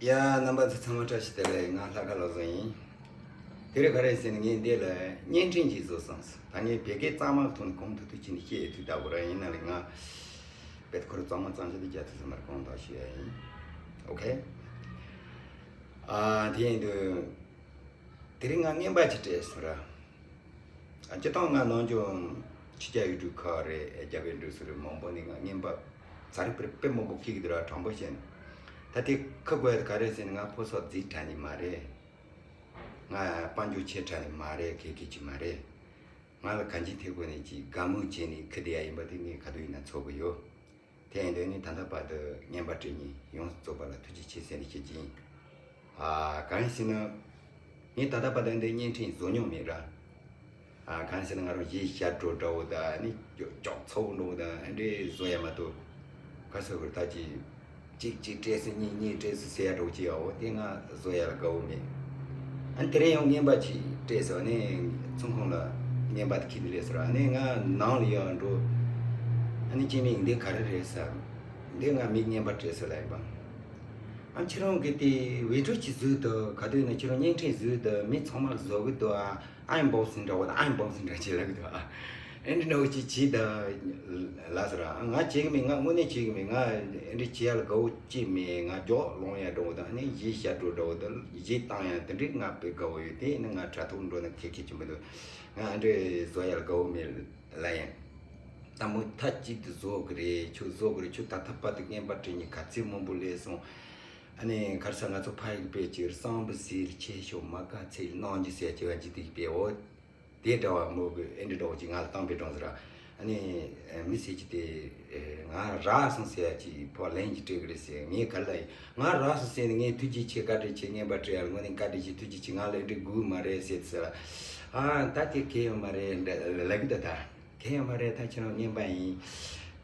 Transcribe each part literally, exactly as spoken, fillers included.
ཡ། རྣམ་པ་ཚོ་ཚང་མ་བཀྲ་ཤིས་བདེ་ལེགས། ང་ལྷ་དགའ་བློ་བཟང་ཡིན། དེ་རིང་ག་རེ་ཟེར་ན། ངས་འདི་ལ་བརྙན་འཕྲིན་ཅིག་བཟོས་སོང་། ད་ངས་བོད་སྐད་གཙང་མ་ཐོག་ནས་གང་ཐུབ་ཐུབ་བྱས་ནས་བཤད་ཐུབ་ད་གོ་ར། ཡིན་ན་ལས་ང་བེད་ཁོ་ར་གཙང་མ་གཙང་ཤོས་དེ་རྒྱག་ཐུབ་ས་མ་རེད། གང་ལྟར་ཞུ་ཡ་ཡིན། ཨོ་ཁེ། ཨ། དེ་ཡིན་དུས་དེ་རིང་ང་རྔན་པ་ཅིག་སྤྲད་སོང་ར། ཨ། སྤྱིར་བཏང་ང་ནམ་རྒྱུན་ཕྱི་རྒྱལ་ཡུལ་གྲུ་ཁག་རེད། རྒྱ་བལ་འབྲུག་སོགས་རེད། མང་པོ་ནས་ང་རྔན་པ་ཚར་རེ་དཔེ་མང་པོ་འཁྱེར་གི་འདུག་ར། དྲང་པོ་བཤད་ན། ད་དེ་འཁུར་དགོས་ཡ་དེ་ག་རེ་ཟེར་ན། ང་ཕོ་གསར་རྫིག་དྲགས་ནི་མ་རེད། ང་དཔལ་འབྱོར་ཆེ་དྲགས་ནི་མ་རེད། གལ་གལ་ཅིག་མ་རེད། ང་ལ་གང་ཅི་ཐེབས་དགོས་ནས་ཅིག་དགའ་མོས་བྱས་ནས་འཁུར་བསྡད་ཡ་ཡིན་པ་དེ་ངས་ག་དུས་ཡིན་ན་ཚོར་གི་ཡོད། དེ་ཡིན་དུས་ནི་ད་ལྟ་བར་དུ་རྔན་པ་སྤྲད་མཁན་ཡོངས་སུ་རྫོགས་པ་ལ་ཐུགས་རྗེ་ཆེ་ཟེར་ནས་བཤད་ཀྱི་ཡིན། ཨ། གང་ཡིན་ཟེར་ན། ངས་ད་ལྟ་བར་དུ་འདི་བརྙན་འཕྲིན་བཟོ་མྱོང་མེད་ར། ཨ། གང་ཡིན་ཟེར་ན། ང་རང་གཞས་ཞབས་བྲོ་འདྲ་བོ་དང་ནི་ཀྱོག་ཚོགས་འདྲ་བོ་དང་ཨ་འདྲས་བཟོ་ཡ་མ་གཏོགས། ག་ཟེར་དགོས་རེད། ད་ཅིག་གཅིག་གཅིག་སྤྲད་སོང་། གཉིས་གཉིས་སྤྲད་སོང་ཟེར་ཡ་འདྲ་བོ་ཅིག་ཡོད། འོ་དེ་ང་བཟོ་ཡ་ལ་དགའ་བོ་མེད། ཨ་ནི་དེ་རིང་ཡང་རྔན་པ་ཅིག་སྤྲད་སོང་། ཨ་ནི་ཚོང་ཁང་ལ་རྔན་པ་དེ་འཁྱེར་ནས་སླེབས་སོང་ར། ཨ་ནི་ང་ནང་ལ་ཡར་འགྲོ། ཨ་ནི་སྐྱེ་དམན་འདི་ག་རེ་རེད་ཟེར། འདི་ང་མིས་རྔན་པ་སྤྲད་སོང་ལབ་ཡིན་པ། ཨ། ཁྱེད་རང་གིས་དེ་བི་ཌི་ཡོ་ཅིག་བཟོས་འདུག། ག་དུས་ཡིན་ན་ཁྱེད་རང་བརྙན་འཕྲིན་བཟོས་འདུག། མི་ཚང་མར་བཟོ་གི་འདུག། ཨ། ཨན་བོག་སིང་འདྲ་བོ་དང་ཨན་བོག་སིང་འདྲ་བྱེད་ལབ་གི་འདུག། ཨ། ཨེ་འདྲ་འདྲ་བོ་ཅིག་བྱེད་དང་ལབ་སོང་ར། ང་བྱེད་གི་མེད། ང་དངོས་གནས་བྱེད་གི་མེད། ང་ཨེ་འདྲ་བྱེད་ཡ་ལ་དགའ་བོ་ཅིག་མེད། ང་རྒྱོག་ལོང་ཡ་འདྲ་བོ་དང་ནི་གཞས་ཞབས་བྲོ་འདྲ་བོ་དང་གཞས་བཏང་ཡ་དེ་འདྲས་ང་དཔེ་དགའ་བོ་ཡོད། དེ་ཡིན་ན་ང་དྲ་ཐོག་འགྲོ་ན་ཁེ་ཁེ་ཅིག་མི་འདུག། ང་ཨེ་འདྲ་བཟོ་ཡ་ལ་དགའ་བོ་མེད་ལབ་ཡིན། ད་མོ་མཐའ་གཅིག་ཏུ་བཟོ་གི་རེད། ཁྱོད་བཟོ་གི་རེད། ཁྱོད་ད་ལྟ་བར་དུ་རྔན་པ་སྤྲད་མཁན་ག་ཚད་མང་པོ་སླེབས་སོང་། ཨ་ནི་ག་རེ་ཟེར། ང་ཚོ་ཕ་ཡུལ་དཔེ་ཅིག་བསམ་པ་ཟེར་ཆེ་ཤོས་མ་དཀའ་ཚེགས་གནང་རྒྱུ་ཟེར་བྱེད་པ་ཅིག་དེ་དཔེ། འོ་དེ་འདྲ་བ་མོ་གི་ཨེ་འདྲ་འདྲ་བོ་ཅིག་ང་ལ་བཏང་པའི་གྲོང་ཟེར་ར། ཨ་ནི་མི་ཟེར་གྱི་དེ་ང་རག་སོང་ཟེར་ཡ་ཅིག་ཕོ་ལན་ཅིག་སྤྲད་གི་རེད་ཟེར། ངས་ག་ལ་ཡིན། ང་རག་སོང་ཟེར་ནས་ངས་ཐུགས་རྗེ་ཆེ་བཀའ་དྲིན་ཆེ། རྔན་པ་སྤྲད་ཡ་ལ་དངོས་གནས་བཀའ་དྲིན་ཆེ། ཐུགས་རྗེ་ཆེ། ང་ལ་ཨེ་འདྲ་དགོས་མ་རེད་ཟེར་ཟེར་ར། ཨ། ད་དེ་གལ་ཡོད་མ་རེད་ལབ་གི་འདུག། ད་གལ་ཡོད་མ་རེད། ད་ཁྱེད་རང་རྔན་པ་ཡིན་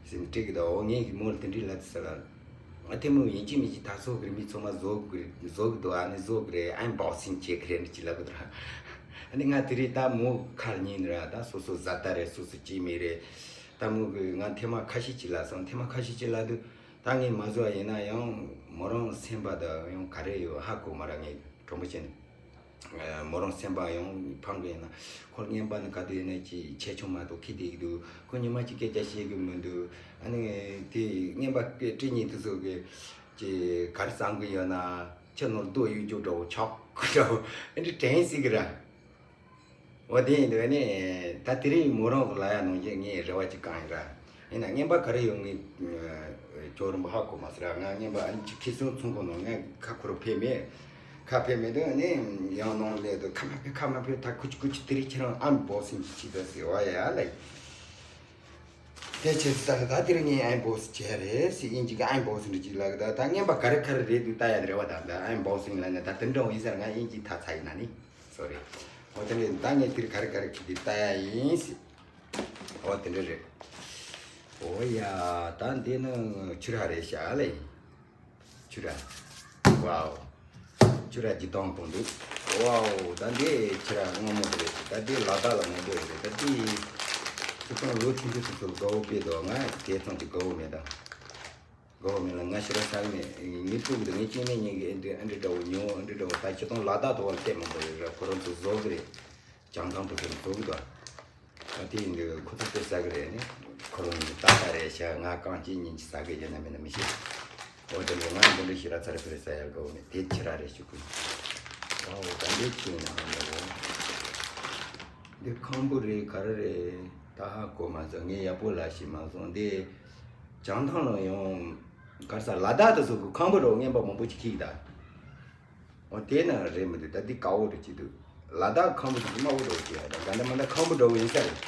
ཟེར་ནས་སྤྲད་གི་འདུག། འོ་ངས་གི་མོ་ལ་དེ་འདྲས་ལབ་ཟེར་ལ། ཨ། དེ་མོ་ཡིན་གཅིག་མིན་གཅིག་ད་བཟོ་གི་རེད། མི་ཚང་མ་བཟོ་གི་རེད། བཟོ་གི་འདུག། ཨ་ནི་བཟོ་གི་རེད། ཨན་བོག་སིང་བྱེད་གི་རེད་ཅིག་ལབ་གི་འདུག། ཨ་ནི་ང་དེ་རིང་ད་མོ་ཁ་ལ་ཉན་ནི་ར། ད་སོ་སོ་བཟའ་ཟླ་རེད། སོ་སོ་སྐྱེ་དམན་རེད། ད་མོ་གི་ང་ཐེངས་མ་ཁ་ཤས་ཅིག་ལབ་སོང་། ཐེངས་མ་ཁ་ཤས་ཅིག་ལབ་དུས་ད་ངས་མ་བཟོ་བ་ཡིན་ན་ཡང་མོ་རང་སེམས་པ་ད་ཡང་ག་རེ་ཡོད་ཧ་གོ་མ་ར། ངས་དྲང་པོ་བྱས་ན། མོ་རང་སེམས་པ་ཡང་ཕངས་གི་ཡིན་ན། ཁོ་རྔན་པ་ནི་ག་དུས་ཡིན་ན་ཅིག་ཆེ་ཆུང་མ་གཏོགས་འཁྱེར་བསྡད་ཀྱི་འདུག། ཁོ་ཉི་མ་གཅིག་སྐད་ཆ་བཤད་གི་མི་འདུག། ཨ་ནི་དེ་རྔན་པ་སྤྲད་མཁན་དེ་ཚོ་གི་ཅིག་ག་རེ་བསམ་གི་ཡོད་ན། ཁྱི་ནོར་རྡོ་གཡུག་རྒྱུ་འདྲ་བོ་ཆོག་འདྲ་བོ་ཨེ་འདྲ་དྲན་སྲིད་གི་ར། འོ་དེ་ཡིན་དུས་ནི་ད་དེ་རིང་མོ་རང་གི་ལབ་ཡ་ནང་བཞིན་ངས་རེ་བ་ཅིག་བསྐང་ཡིན་ར། ཡིན་ན་རྔན་པ་ག་རེ་ཡོང་ངས་ཅོག་རིམ་པ་ཧ་གོ་མ་སོང་ར། ང་རྔན་པ་ཨ་ནི་ཅིག་ཁེ་སང་ཚོང་ཁང་ནང་ངས་ཁ་འཁོར་ཕེབས་མེད། ཁ་ཕེབས་མེད་དུས་ནི་ཡང་ནང་སླེབས་དུས་ཁ་མ་ཕེབས། ཁ་མ་ཕེབས། ད་ཁུ་ཆུ་ཁུ་ཆུ་དེ་རིང་ཁྱེད་རང་ཨན་བོག་སིང་ཅིག་བྱེད་ད་ཟེར་བ་ཡ་ལ། དེ་བྱས་ཙང་ད་ད་དེ་རིང་ངས་ཨན་བོག་སིང་བྱས་རེད་ཟེར། དབྱིན་ཇི་གི་ཨན་བོག་སིང་འདྲ་ཅིག་ལབ་གི། ད་ད་རྔན་པ་ག་རེ་ག་རེ་རེད་འདུག་ལྟ་ཡ་རེ་བ། ད་ད་ཨན་བོག་སིང་ལབ་ན་ད་དེ་འདྲ་བོ་ཡིན་ས་རེད། ང་དབྱིན་ཇི་ཐག་ཚ་ཡིན་ན་ནི། སོ་རི། འོ་དེ་འདྲས་ད་ངས་དེར་ག་རེ་ག་རེ་ཁྱེར་ཏེ་ལྟ་ཡ་ཡིན་ཟེར། འོ་དེ་འདྲ་རེད། འོ་ཡ། ད་འདི་ནི་ཆུ་ར་རེད་ཤག་ལེ། ཆུ་ར། ཝའོ། ཆུ་ར་ཇི་ལྟར་གཏོང་འདུག། ཝའོ། ད་འདི་ཆུ་ར་སྔོན་མོ་རེད། ད་འདི་ལ་དྭགས་ལ་མང་པོ་ཡོད་རེད། ད་འདི་ཁྱེད་ཚོ་ལོ་ཆུང་ཆུང་དེ་ཚོ་དགའ་བོ་དཔེ་འདུག། ང་དེ་ཙམ་གྱི་དགའ་བོ་མེད་ད། དགའ་བོ་མེད་ལ་ང་ཞེ་དྲག་ཟ་གི་མེད། ངའི་སྤུ་གུ་དང་ངའི་སྐྱེ་དམན་གཉིས་ཀྱིས་ཨེ་འདྲ་ཨེ་འདྲ་འདྲ་བོ་ཉོ། ཨེ་འདྲ་འདྲ་བོ། ད་ཁྱེད་ཚོ་ལ་དྭགས་དུ་བ་ལ་སྐད་མང་པོ་ཡོད་རེད། ཁོ་རང་ཚོ་བཟོ་གི་རེད། བྱང་ཐང་བུ་ཚོ་བཟོ་གི་འདུག། ད་དེ་ཡིན་དུས་ཁོ་ཚོ་དཔེ་ཟ་གི་རེད། ནི་ཁོ་རང་ཉིད་ཏག་ཏག་རེད་ཤག། ང་རྐང་གཅིག་གཉིས་ཅིག་ཟ་གི་ཡོད་ན་མེད་ན་མི་ཤེས། འོ་དེ་འདྲ་ང་འདི་འདྲ་ཞེ་དྲག་ཚ་རེ་ཕི་རེ་ཟ་ཡ་དགའ་བོ་མེད། དེ་ཁྱེད་ར་རེད་ཞུ་གི། ཨོ་ད་འདི་ཆུ་ཡིན་ན་ཧང་འདྲ་བོ། འདི་ཁམ་བུ་རེད་ག་རེ་རེད། ད་ཧ་གོ་མ་སོང་། ངས་ཡག་པོ་ལབ་ཤེས་མ་སོང་། འདི་བྱང་ཐང་ལ་ཡང་ག་རེ་ཟ། ལ་དྭགས་དུ་སོགས་ཀྱི་ཁམ་བུ་རོ་རྔན་པ་མང་པོ་ཅིག་ཁྱེར་གི་ད། འོ་དེ་ན་རེད་མི་འདུག། ད་འདི་དཀར་བོ་རེད་ཅིག་འདུག། ལ་དྭགས་ཁམ་བུ་དེ་དམར་བོ་འདྲ་བོ་ཅིག་ཡ། ད་ག་འདྲ་མ་འདྲ་ཁམ་བུ་འདྲ་བོ་ཡིན་ས་རེད།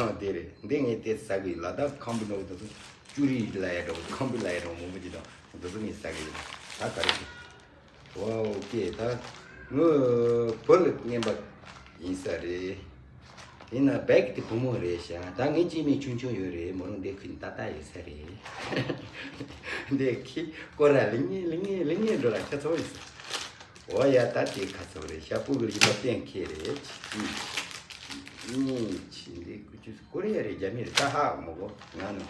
འོ་དེ་རེད། འདི་ངས་དེ་ཟ་གི་ཡིན། ལ་དྭགས་ཁམ་བུ་འདྲ་བོ་དེ་ཚོ་ཅུ་རི་ལ་ཡ་འདྲ་བོ། ཁམ་བུ་ལ་ཡ་འདྲ་བོ་མང་པོ་ཅིག་དང་། འདི་ཚོ་ངས་ཟ་གི་ཡིན། ད་ག་རེ་རེད། ཝའོ་ཀེ། ད་ངོ་བོད་ལ་རྔན་པ་ཡིན་ས་རེད། ཡིན་ན་བེག་དེ་བུ་མོ་རེད་ཤག། ད་ངའི་སྐྱེ་དམན་ཆུང་ཆུང་ཡོད་རེད། མོ་རང་འདི་ཁུ་ནི་ཏག་ཏག་ཡོད་ས་རེད། འདི་ཁི་སྐོར་ར་ལིང་ངེ་ལིང་ངེ་ལིང་ངེ་འགྲོ་ལ་ཁ་ཚོ་ཡིན་ས། འོ་ཡ། ད་དེ་ཁ་ཚོ་རེད་ཤག། སྤུ་གུ་ལ་ཡིན་པ་གཏན་འཁེལ་རེད། གཅིག་གཉིས་ཕྱིན་འདི་ཀུ་ཅུ་ཀོ་རི་ཡ་རེད། རྒྱ་མི་རེད། ད་ཧ་མོ་གོ་ང་ནི།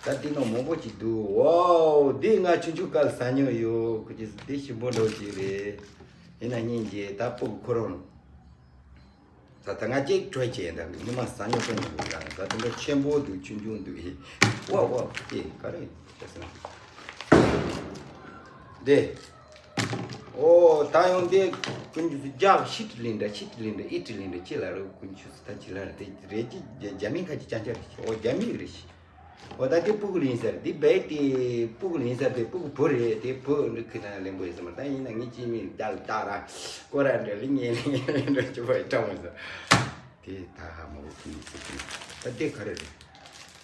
ད་ ད་དེ་ནང་མང་པོ་ཅིག་འདུག་ཝའོ། འདི་ང་ཆུང་ཆུང་སྐབས་ལ་ཟ་མྱོང་ཡོད། ཁོ་ཅི་འདི་ཞིམ་པོ་འདྲ་ཅིག་རེད། ཡིན་ན་སྙིང་རྗེ། ད་སྤུ་གུ་ཁོ་རང་ད་ད་ང་ཅིག་གྲོས་བྱས། ད་ཉི་མ་ཟ་མྱོང་ཁོ་ཉོ་གི་ད་ད་དེ་འདྲ་ཆེན་པོ་འདུག་ཆུང་ཆུང་འདུག་ཝའོ་ཝའོ། དེ་ག་རེ་ཡིན་ཟེར་ན། འདི། ཨོ་ད་ཡང་འདི་ཀུན་ཆུ་སུ་རྒྱག་ཤི་ཏི་ལིན་འདྲ་ཤི་ཏི་ལིན་འདྲ་ཨི་ཏི་ལིན་འདྲ་ཅི་ལ་རེད། ཀུན་ཆུ་སུ་ད་ཅི་ལ་རེད། དེ་རེད་ཅི་རྒྱ་རྒྱ་མིང་ཁ་ཅིག་ཅང་ཅང་རེད། ཨོ་རྒྱ་མིང་རེད་ཤི། ཨོ་ད་དེ་སྤུ་གུ་ལིན་ཟེར། དེ་བས་དེ་སྤུ་གུ་ལིན་ཟེར། དེ་སྤུ་གུ་བུ་རེད། དེ་བུ་འདྲ་ཁི་ན་ལེན་པོ་ཡིན་ཟེར་མ། ད་ཡིན་ན་ངས་ཅི་མིན་རྒྱ་ལ་ཏག་ར་ཀོ་ར་འདྲ་ལི་ཉེ་ལི་ཉེ་འདྲ་ཅི་བ་ཡི་ཀྲང་བ་ཟེར། དེ་ད་ཧ་མ་གོ་ཁི་ནི་སི་ཁི་ནི་ད་དེ་ག་རེ་རེད།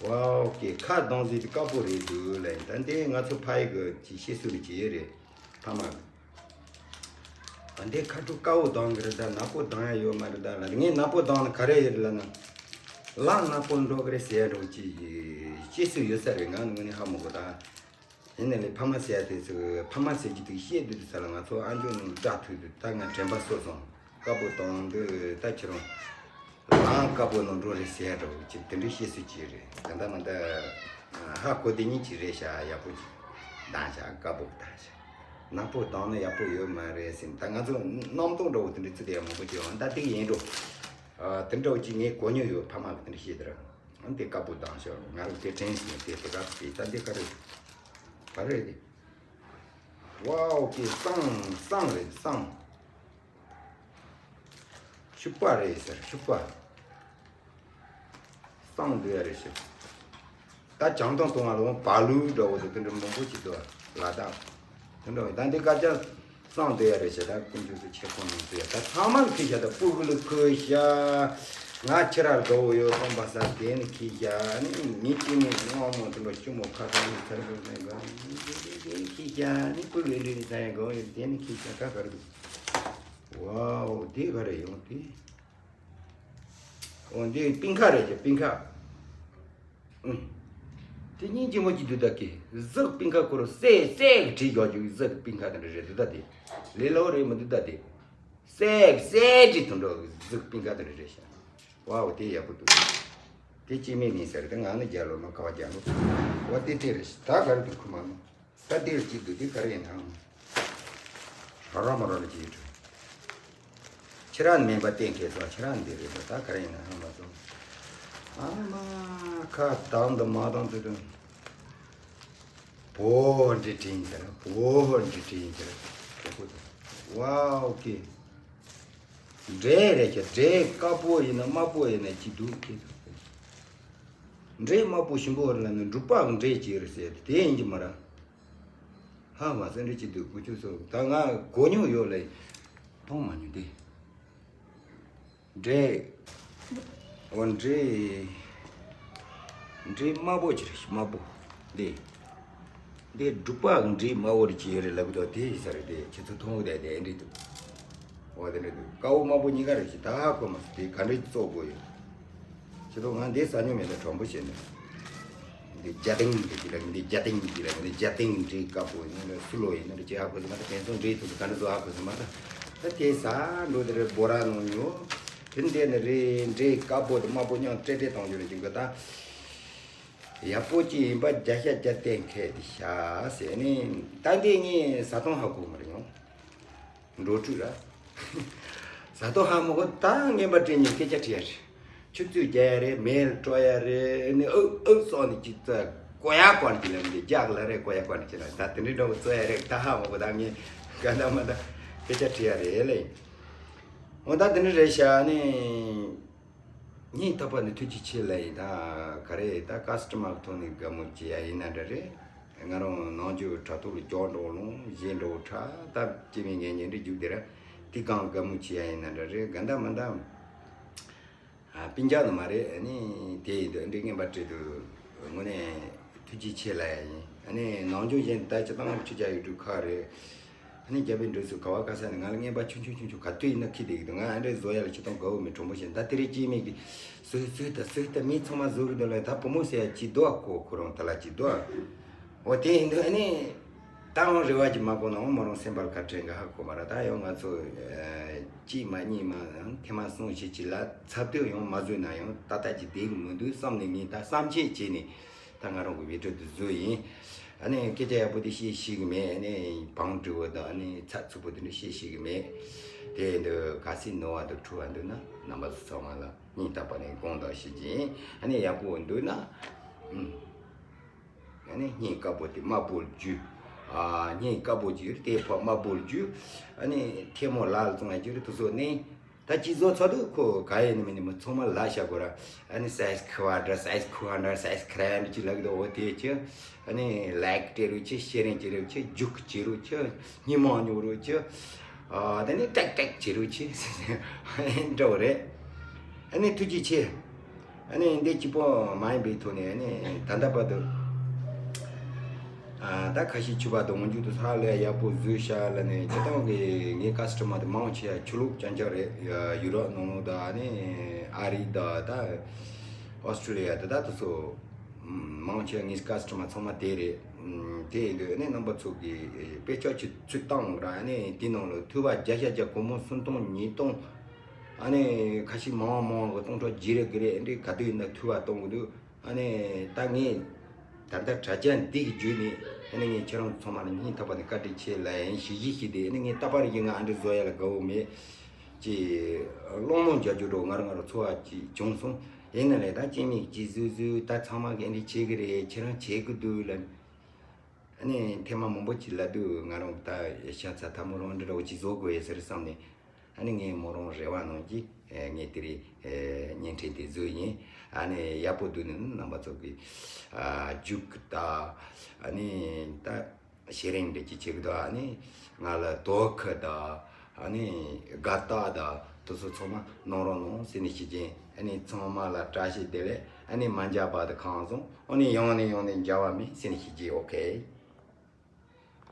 ཝའོ་ཀེ་ཁ་གདང་ཟིག་དེ་དཀར་པོ་རེད་འདུག་ལ། ད་འདི་ང་ཚོ་ཕ་ཡི་གི་ཅི་ཤེས་སུ་རེད་ཅི་ཡེ་རེད། ཕ་མ་གི། ཨ་འདི་ཁ་ཕྲུག་དཀར་པོ་གདང་གི་རེད་ད། ནག་པོ་གདང་ཡ་ཡོད་མ་རེད་ད་ལ། ངས་ནག་པོ་གདང་ན་ག་རེ་ཡོད་རེད་ལ་ན། ལག་ནག་པོ་འགྲོ་གི་རེད་ཟེར་ཡ་འགྲོ་ཅི་ཤེས་སུ་ཡོད་ས་རེད། ང་ནི་ངོ་ནས་ཧ་མ་གོ་ད། ཡིན་ནའི་ཕ་མ་ཟེར་ཡ་དེ་ཚོ་ཕ་མ་ཟེར་རྒྱུ་དེ་བཤད་དུས་དུས་ས་ལ་ང་ཚོ་ཨ་མཆོག་ནང་སྒྲ་ཐོས་དུས་ད་ང་དྲན་པ་གསོ་སོང་། དཀར་པོ་གདང་འདི་ད་ཁྱེད་རང་ལང་དཀར་པོ་ནང་འགྲོ་རེད་ཟེར་ཡ་འདྲ་བོ་ཅིག་དེ་འདྲའི་བཤད་སྲོལ་ཅིག་རེད། ད་ལྟ་མ་ད་ཧ་གོ་དེ་ཉིད་ཅིག་རེད་ཤག་ཡག་པོ་ཅིག་གདང་ཤག་དཀར་པོ་གདང་ཤག་ནག་པོ་གདང་ན་ཡག་པོ་ཡོད་མ་རེད་ཟེར། ད་ང་ཚོ་རྣམ་རྟོག་འདྲ་བོ་དེ་འདྲའི་ཚུལ་དེ་ཡང་མང་པོ་ཅིག་ཡོང་ད་དེ་གི་ཡིན་འགྲོ། ཨ་དེ་འདྲ་བོ་ཅིག་ངས་གོ་མྱོང་ཡོད། ཕ་མ་གི་དེ་འདྲ་བཤད་དེ་ར། ཨ་འདི་དཀར་པོ་གདང་ཤག་ང་རང་དེ་དྲན་སོང་། དེ་དེ་ག་ཚོད་དེ་ད་འདི་ག་རེ་ག་རེ་རེད། ཝའོ་ཀེ་བསང་བསང་རེད་བསང་། ཤུག་པ་རེད་ཟེར་ཤུག་པ། བསང་འདི་ཡ་རེད་ཤག་ད་བྱང་ཐང་གཏོང་བ་ལོང་བ་ལུ་འདྲ་བོ་དེ་དེ་འདྲ་མང་པོ་ཞིག་འདུག་ལ་དྭགས་དེ་འདྲ་བོ་ད་འདི་ཀ་ཅང་བསང་འདི་ཡ་རེད་ཤག་ད་ཀུན་སྤྱོད་དུ་ཆེ་ཁོང་མི་འདུག་ཡ། ད་ཚང་མ་ལ་ཁི་ཤག་ད་སྤུ་གུ་ལ་ཁི་ཤག་ང་ཁྱེད་ར་དགའ་བོ་ཡོད་སོང་པ་ས་དེ་ནི་ཁི་ཤག་ནི་མི་གཅིག་ནི་སྔོན་མོ་དེ་འདྲ་ཤུ་མོ་ཁ་ཁ་ནི་ཚར་བོ་ནི་དགའ་ནི་ཁི་ཤག་ནི་སྤུ་གུ་འདྲ་ནི་ཚ་ཡ་དགའ་བོ་ཡོད་དེ་ནི་ཁི་ཤག་ད་ག་རེ་འདུག་ཝའོ། དེ་ག་རེ་ཡོང་དེ། འོ་འདི་པིང་ཁ་རེད་ཀྱི་པིང་ཁ། ཨུམ། དེ་སྙིང་རྗེ་མོ་ཅིག་འདུག་ད་ཀི་གཟུགས་པིང་ཁ་ཁོ་རང་སེ་སེ་གི་བྲིས་ཡོད་ཀྱི་གཟུགས་པིང་ཁ་དེ་འདྲ་རེད་འདུག་ད་དེ། ལས་སླ་བོ་རེད་མི་འདུག་ད་དེ། སེ་སེ་བྲིས་དུ་འགྲོ་གི་གཟུགས་པིང་ཁ་དེ་འདྲ་རེད་ཤག་ཝའོ་དེ་ཡག་པོ་འདུག་དེ་སྐྱེ་མེད་མིན་ཟེར་དེ་ང་ནི་རྒྱལ་ལོ་མ་ཁ་བ་རྒྱལ་ལོ། ཝ་དེ་དེ་རེད་ད་ག་རེ་འདུག་ཁུ་མ་མོ། ད་འདིར་གཅིག་འདུག་འདི་ག་རེ་ཡིན་ནམ། ར་ར་མ་ར་ལ་གཅིག་འགྲོ། ཁྱེད་རང་མེད་པ་གཏན་འཁེལ་སོང་། ཁྱེད་རང་འདི་རེད་པ་ད་ག་རེ་ཡིན་ནམ་ཧ་མ་སོང་། ཨ་མ་ཁ་དང་དུ་མ་དང་དུ་དུ། བོ་འདི་དྲིན་ཟེར་བོ་འདི་དྲིན་ཟེར། ཝའོ་ཀེ། འབྲས་རེད་ཀྱི་འབྲས་དཀར་པོ་ཡིན་ན་དམར་པོ་ཡིན་ན་གཅིག་འདུག་ཀྱི། འབྲས་དམར་པོ་ཞིམ་པོ་རེད་ལ་ནི་འབྲུག་པ་གི་འབྲས་ཅིག་རེད་ཟེར་དེ་ཡིན་གྱི་མ་རེད། ཧ་མ་སེ་འདྲ་ཅིག་འདུག་ཀུ་ཅུ་སོ་ད་ང་གོ་མྱོང་ཡོད་ལེ། མཐོང་མ་མྱོང་དེ། འབྲས། འོ་འབྲས། འབྲས་དམར་པོ་ཅིག་རེད་དམར་པོ། འདི། འདི་འབྲུག་པ་གི་འབྲས་དམར་པོ་རེ་ཅིག་ཡོད་རེད་ལབ་གི་འདུག་དེ་ཡིན་ས་རེད་དེ་ཁྱེད་ཚོ་མཐོང་གི་དེ་དེ་འདྲ་འདུག་འོ་དེ་འདྲ་འདུག་དཀར་པོ་དམར་པོ་གཉིས་ཀ་རེད་ཅིག་ད་ཧ་གོ་མ་སོང་དེ་ག་འདྲ་ཅིག་བཙོག་དགོས་ཡོད། ཁྱེད་ཚོ་ང་འདི་ཟ་མྱོང་མེད་ད་དྲོན་པོ་བྱས་ནས། འདི་རྒྱ་ཏིང་འདི་ཅི་ལ་འདི་རྒྱ་ཏིང་འདི་ལ་འདི་རྒྱ་ཏིང་འབྲས་དཀར་པོ་ཡིན་ན་སུ་ལོ་ཡིན་ན་འདི་ཅི་ཧ་གོ་ཟི་མ་ད་དེང་སང་འབྲས་ཐུག་ག་འདྲ་བཟོ་ཧ་གོ་ཟི་མ་ད། ད་དེ་ཟ་འགྲོ་དེ་རེད་བོ་ར་ནོ་ཉོ། དེ་འདི་ནི་རེད་འབྲས་དཀར་པོ་དང་དམར་པོ་མཉམ་སྤྲེལ་སྤྲེལ་གཏོང་རྒྱུ་རེད་ཅིག་གི་ད། ཡག་པོ་ཅིག་ཡིན་པ་བརྒྱ་ཤ་བརྒྱ་གཏན་འཁེལ་དེ་ཤ་ཟེར་ནི། ད་འདི་ངས་ཟ་སྟངས་ཧ་གོ་མ་རེད་ཡང་། འགྲོ་དྲུག་ར། ཟ་ཏོ་ཧ་མོ་གོ་ད་ངན་པ་སྤྲད་ཉིན་སྐད་ཆ་དྲི་ཡ་རེད། ཆུ་ཚོད་རྒྱག་ཡ་རེད་མེལ་སྤྲོ་ཡ་རེད་ནི་ཨུག་ཨུག་སོགས་ནི་ཅི་ཙ་གོ་ཡ་གོ་ནི་ཅི་ལ་མི་འདི་རྒྱག་ལ་རེད་གོ་ཡ་གོ་ནི་ཅི་ལ་ད་དེ་འདྲའི་འདྲ་བོ་རྩོ་ཡ་རེད་ད་ཧ་མོ་གོ་ད་ངས་ག་ད་མ་ད་སྐད་ཆ་དྲི་ཡ་རེད་ལེ། འོ་ད་དེ་འདྲ་རེད་ཤག་ནི། སྙིང་ཐག་པ་ནས་ཐུགས་རྗེ་ཆེ་ལབ་ཡིན། ད་ག་རེ་ད་ཀ་སི་ཊ་མར་ཐོག་ནས་དགའ་མོ་བྱེད་ཡ་ཡིན་ན་འདྲ་རེད། ང་རང་ནང་ཆོས་དྲ་ཐོག་ལ་ཀྱོག་འགྲོ་ལོང་གཞན་འགྲོ་ཁྲ་ད་སྐྱེ་མི་ངན་ངན་འདྲ་རྒྱུག་དེ་ར་དེ་གང་དགའ་མོ་བྱེད་ཡ་ཡིན་ན་འདྲ་རེད། ག་འདྲ་མ་འདྲ། ཨ་སྤུན་ཀྱག་ནི་མ་རེད། ཨ་ནི་དེ་ཡིན་དུས་འདྲི་ངན་པ་སྤྲད་དུས་དངོས་གནས་ཐུགས་རྗེ་ཆེ་ལབ་ཡ་ཡིན། ཨ་ནི་ནང་ཆོས་གཞན་ད་སྤྱི་བཏང་ཁྲི་བྱ་ཡོད་དུས་ཁག་རེད། ཨ་ནི་རྒྱ་བོད་འགྲོ་ཚུལ་ག་བ་ག་ས་ནས་ང་ལ་རྔན་པ་ཆུང་ཆུང་ཆུང་ཆུང་ག་དུས་ཡིན་ན་ཁྱི་དེ་གི་འདུག་ང་ཨ་འདྲས་བཟོ་ཡ་ལ་ཁྱི་སྟོང་དགའ་བོ་མི་གྲོང་པོ་ཞིག་ད་དེ་རེ་སྐྱེས་མེད་གི་སུས་སུས་ད་སུས་ད་མི་ཚང་མ་བཟོ་གི་འདུག་ལ་ད་བུ་མོ་ཟེར་ཡ་ཅི་འདུག་ཨ་ཁོ་ཁོ་རང་ད་ལ་ཅི་འདུག་ཨ། འོ་དེ་ཡིན་དུས་ཨ་ནི་ད་རང་རེ་བ་ཅི་མ་གོ་ན་འོ་མ་རང་སེམས་པར་ཁ་དྲན་ག་ཧ་གོ་མ་ར་ད་ཡང་ང་ཚོ་གཅིག་མ་གཉིས་མ་ཐེངས་མ་གསུམ་བཞི་ཅི་ལ་ཚབ་ཏུ་ཡང་མ་བཟོས་ན་ཡང་ད་ལྟ་ཅི་བསྡད་གི་མི་འདུག་བསམ་ནས་ངས་ད་བསམ་ཆེད་བྱས་ནས། ད་ ད་ང་རང་གི་བི་ཌི་ཡོ་དེ་བཟོས་ཡིན། ཨ་ནི་སྐད་ཆ་ཡག་པོ་དེ་བཤད་ཤེས་གི་མེད། ཨ་ནི་བང་སྒྲིག་པ་དང་ཨ་ནི་ཚགས་ཚུད་པོ་དེ་འདྲ་བཤད་ཤེས་གི་མེད། དེ་འདི་ག་སྲིད་ནོར་བ་དང་འཁྲུལ་བ་འདུག་ན་རྣམ་པ་ཚོ་ཚང་མ་ལ་སྙིང་ཐག་པ་ནས་དགོངས་དག་ཞུ་རྒྱུ་ཡིན། ཨ་ནི་ཡག་པོ་འདུག་ན། ཨུམ། ཨ་ནི་སྙིང་དཀར་པོ་དེ་དམར་པོ་རྒྱུ། ཨ། སྙིང་དཀར་པོ་གྱུར་དེ་ཕོ་དམར་པོ་རྒྱུ། ཨ་ནི་ཐལ་མོ་ལ་ལ་བཙོང་ཡ་གྱུར་དུ་སོ་ནི། ད་ཅི་བཟོ་ཚོ་འདུག་ཁོ་ག་ཡེ་ནི་མི་ནི་མི་ཚང་མ་ལ་བྱ་དགོས་ར། ཨ་ནི་སའི་ཁུ་བ་འདྲ་སའི་ཁུ་བ་འདྲ་སའི་ཁ་ར་འདྲ་ཅི་ལབ་གི་འདུག་འོ་དེ་ཅི། ཨ་ནི་ལའིག་སྤྲད་རོགས་ཅི། ཤེ་རིང་བྱེད་རོགས་ཅི། རྒྱུག་བྱེད་རོགས་ཅི། སྙི་མ་ཉོ་རོགས་ཅི། ཨ། དེ་ནི་ཀྲེག་ཀྲེག་བྱེད་རོགས་ཅི་འདྲ་བོ་རེད། ཨ་ནི་ཐུགས་རྗེ་ཆེ། ཨ་ནི་འདི་གཅིག་པོ་མ་ཡིན་པའི་ཐོག་ནས་ཨ་ནི་ད་ལྟ་བར་དུ། ཨ། ད་ཁ་ཤས་ཕྱུ་པ་དང་འོན་རྒྱུ་དུ་ཧ་ལས་ཡག་པོ་བཟོས་ཤག་ལ་ནི་སྤྱིར་བཏང་གི་ངའི་ཀ་སི་ཊ་མར་དེ་མང་ཆེ་ཡ་ཕྱི་ལོགས་རྐྱང་རྐྱང་རེད། ཡ་ཡུ་རོབ་ནང་ལོགས་དང་ཨ་ནི་ཨ་རི་དང་ད་ཨོ་སི་ཊྲེ་ལི་ཡ་དེ་ད་དེ་ཚོ་མང་ཆེ་ངའི་ཀ་སི་ཊ་མར་ཚང་མ་དེ་རེད། དེ་ཡིན་དུས་ཨ་ནི་རྣམ་པ་ཚོ་གི་དཔེ་ཆ་ཆུ་ཚུད་བཏང་ར། ཨ་ནི་དེ་ནང་ལ་ཐུབ་པ་བརྒྱ་ཆ་བརྒྱ་སྒོར་མོ་སུམ་སྟོང་ཉིས་སྟོང་། ཨ་ནི་ཁ་ཤས་མང་བ་མང་བ་གི་སྟོང་ཕྲག་བརྗེ་རེ་གི་རེ་འདི་ག་དུས་ཡིན་ན་ཐུབ་པ་གཏོང་གི་འདུག་ཨ་ནི་ད་ངས་ད་ལྟ་དྲ་རྒྱ་འདི་གི་བརྒྱུད་ནས་ཨ་ནི་ངས་ཁྱེད་རང་ཚང་མ་ལ་སྙིང་ཐག་པ་ནས་བཀའ་དྲིན་ཆེ་ལབ་ཡིན། ཞུ་གཞི་ཞིག་དེ་ཨ་ནི་ངས་རྟག་པར་གྱི་ང་ཨ་འདྲ་བཟོ་ཡ་ལ་དགའ་བོ་མེད་ཅེས་སློང་མོ་རྒྱག་རྒྱུ་འགྲོ་ང་རང་ང་རང་ཚོར་བ་ཅིག་བྱུང་སོང་། ཡིན་ན་ལས་ད་སྐྱེ་མེད་ཅིག་བཟོས་བཟོས་ད་ཚང་མ་གི་ཨ་འདྲ་བྱེད་གི་རེད། ཁྱེད་རང་བྱེད་གི་འདུག་ལབ། ཨ་ནི་ཐེངས་མ་མང་པོ་ཅིག་ལབ་དུས་ང་རང་ད་ཤ་ཚ་ཐལ་མོ་རང་འདྲ་འདྲ་བོ་ཅིག་བཟོ་དགོས་ཡོད་ཟེར་བསམ་ནས། ཨ་ནི་ངས་མོ་རང་རེ་བ་གནང་གི། ཨེ། ངས་དེ་རིང་ཨེ། བརྙན་འཕྲིན་དེ་བཟོས་ཡིན། ཨ་ནི་ཡག་པོ་འདུག་ནི་རྣམ་པ་ཚོ་གི། ཨ། རྒྱུག་གི་ད། ཨ་ནི་ད་ཤེ་རིང་འདྲ་ཅིག་བྱེད་གི་འདུག་ཨ་ནི་ང་ལ་དོ་ཁུ་ད། ཨ་ནི་དགའ་རྟགས་ད། དེ་ཚོ་ཚང་མ་གནང་རོགས་གནང་ཟེར་ནས་ཞུ་རྒྱུ་ཡིན། ཨ་ནི་ཚང་མ་ལ་བཀྲ་ཤིས་བདེ་ལེགས། ཨ་ནི་མ་འཇགས་པ་དེ་གང་སོང་། ཨ་ནི་ཡང་ནས་ཡང་ནས་མཇལ་བ་མེད་ཟེར་ནས་ཞུ་རྒྱུ་ཡིན། ཨོ་ཁེ།